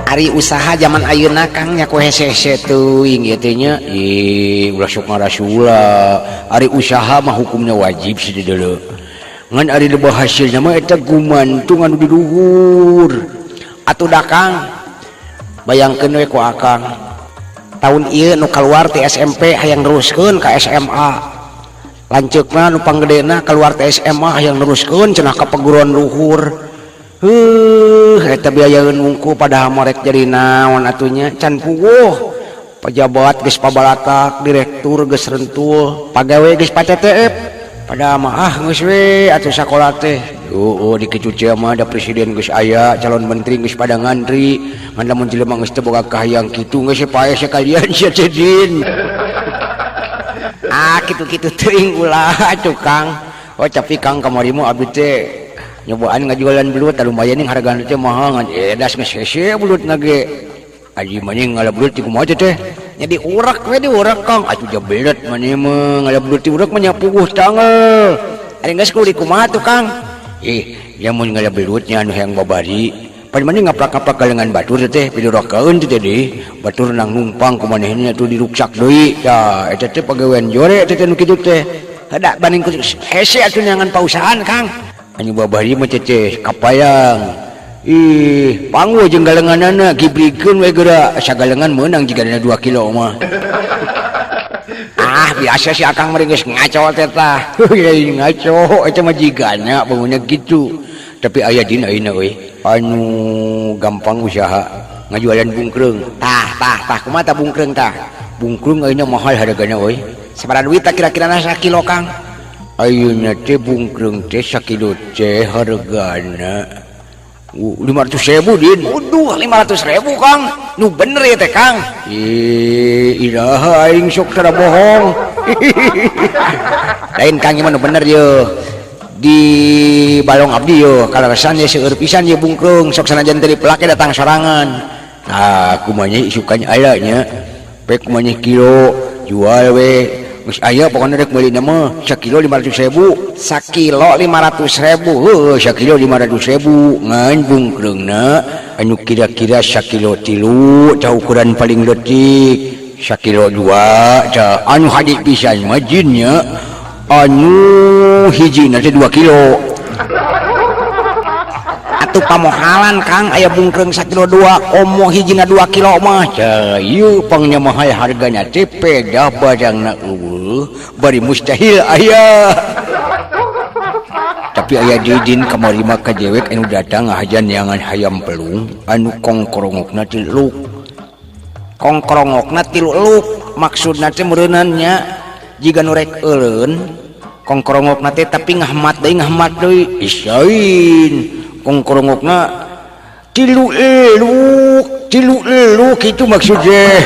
Ari usaha zaman ayeuna Kang nya ku hese-hese teuing ieu teh nya. Ih, ulah sok ngarasula. Ari usaha mah hukumnya wajib sih di deuleu. Ngan ari lebah hasilna mah eta gumantung anu di luhur. Atuh da Kang, bayangkeun we ku Akang. Tahun ieu nu kaluar ti SMP hayang neruskeun ka SMA. Lanceukna nu panggedena kaluar ti SMA hayang neruskeun cenah ka perguruan luhur. Heuh, eta biayaeun wungkul padahal morek jadi naon atunya can puguh. Pejabat geus pabalatak, direktur geus rentul, pagawe geus pa-TTF. Padahal mah ah geus we atuh sakola teh. Heueuh dikitu mah da presiden geus aya, calon menteri geus pada ngantri, ngan lamun jelema geus teu boga kahayang kitu geus paeh sakalian sia teh Din. Ah kitu-kitu teuing ulah atuh Kang. Oh tapi Kang kamari mah abdi teh nyobaan ngajualan belut, lumayan nih hargana teh mahal ngan edas geus hese belut na ge. Aji maneh ngala belut ti kumaha teh? Nya diurak we diurak Kang. Atuh jabelet maneh mah ngala belut diurak mah nya puguh tangel. Ari geus kudu dikumaha tuh Kang? Ih, lamun ngala belutnya anu hayang babari, pan maneh ngaplak-ngaplak galengan batur teh pidurakaeun teh deui. Batur nang numpang ku manehna tuh diruksak deui. Tah eta teh pagawean jore teh nu kitu teh. Heuda banding ku hese atuh neangan pausahaan Kang. Anu babari mah teh kapayang. Ih, pangwe jeung galenganana gibrikeun we geura sagalengan meunang jigana 2 kilo mah. Ah, biasa si Akang mah geus ngaco teh tah. Heuh, ngaco eta mah jigana bangunna kitu. Tapi aya dina ayeuna euy, anu gampang usaha ngajualan bungkreung. Tah, tah, tah kumaha tah bungkreung tah? Bungkreung ayeuna mahal hargana euy. Sabaraha duit tah kira-kirana sakilo Kang? Ayeuna teh bungkreung teh sakilo teh hargana 500.000 Din. Waduh, 500.000 Kang. Nu bener ya teh Kang. Ih, iraha aing sok tara bohong. Lain Kang ieu mah nu bener ye. Di Balong Abdi ye kaleresan ye seueur pisan ye bungkreung sok sanajan teu dipelake datang sorangan. Tah kumaha isukan aya nya. Pek kumaha kilo jual we. Geus aya pokona rek meulina mah sakilo 500.000. Sakilo 500.000. Heueuh sakilo 500.000 ngan bungkreungna anu kira-kira sakilo 3 tah ukuran paling leutik. Sakilo 2 tah anu hade pisan mah jinnya anu hijina teh 2 kilo. Atuh pamohalan Kang aya bungkreung sakilo 2 komo hijina 2 kilo mah. Tah ieu pangnya mahal hargana teh pedah barangna eueuh bari mustahil aya. Tapi aya deui Din kamari mah ka jewek anu datang ngahajan neangan hayam pelung anu kongkorongokna tilu. Kongkorongokna tilu eluk maksudna teh meureunnan nya jiga nu rek euleun kongkorongokna teh tapi ngahmat deui isain kongkorongokna tilu eluk kitu maksudnya.